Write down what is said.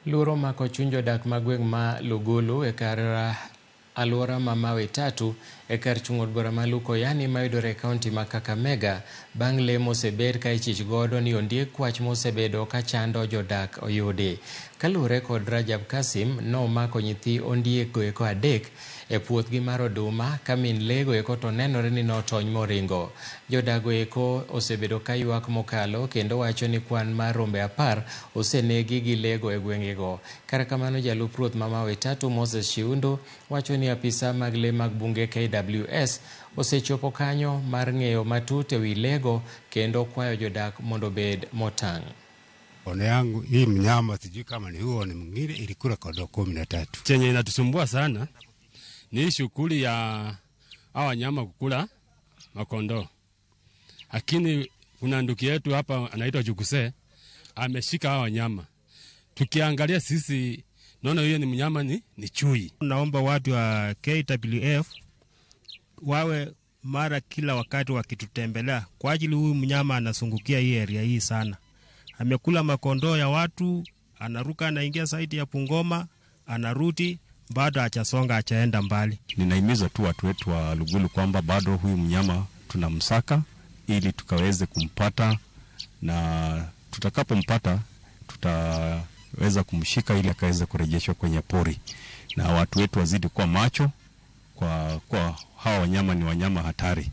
Luoro mako chuny jodak mag gweng' ma Lugulu e kar alwora ma Mawe Tatu e kar chung' od bura ma Lukoyani mayudore e kaunti ma Kakamega bang' le mosebed ka ichich godo ni ondiek kwach mosebedo ka chando jodak oyudi. Kaluwore kod Rajab Kasim, nomako nyithi ondiek goeko adek e puothgi mar oduma ka min lee goeko to nenore ni notony moringo. Jodak goeko osebedo ka ywak mokalo kendo wacho ni kwan mar rombe 10 osenegi gi lego e gwengego. Kata kamano jalup ruoth ma Mawe Tatu Moses Shiundu wacho ni apisa mag lee mag bunge KWS osechopo kanyo mar ng'eyo matut ewi lego kendo kwayo jodak mondo obed motang'. One yangu hii mnyama sijui kama ni huo ni mwingine ilikula kondoo 13. Chenye inatusumbua sana ni shughuli ya hawa wanyama kukula makondoo, lakini kuna ndugu yetu hapa anaitwa Chukuse ameshika hawa wanyama. Tukiangalia sisi naona hiyo ni mnyama ni chui. Naomba watu wa KWF wawe mara kila wakati wakitutembelea, kwa ajili huyu mnyama anazungukia hii area hii sana. Amekula makondoo ya watu, anaruka anaingia saidi ya Bungoma, anarudi bado hajasonga, hajaenda mbali. Ninahimiza tu watu wetu wa Lugulu kwamba bado huyu mnyama tunamsaka ili tukaweze kumpata, na tutakapompata tutaweza kumshika ili akaweze kurejeshwa kwenye pori, na watu wetu wazidi kuwa macho kwa hawa wanyama ni wanyama hatari.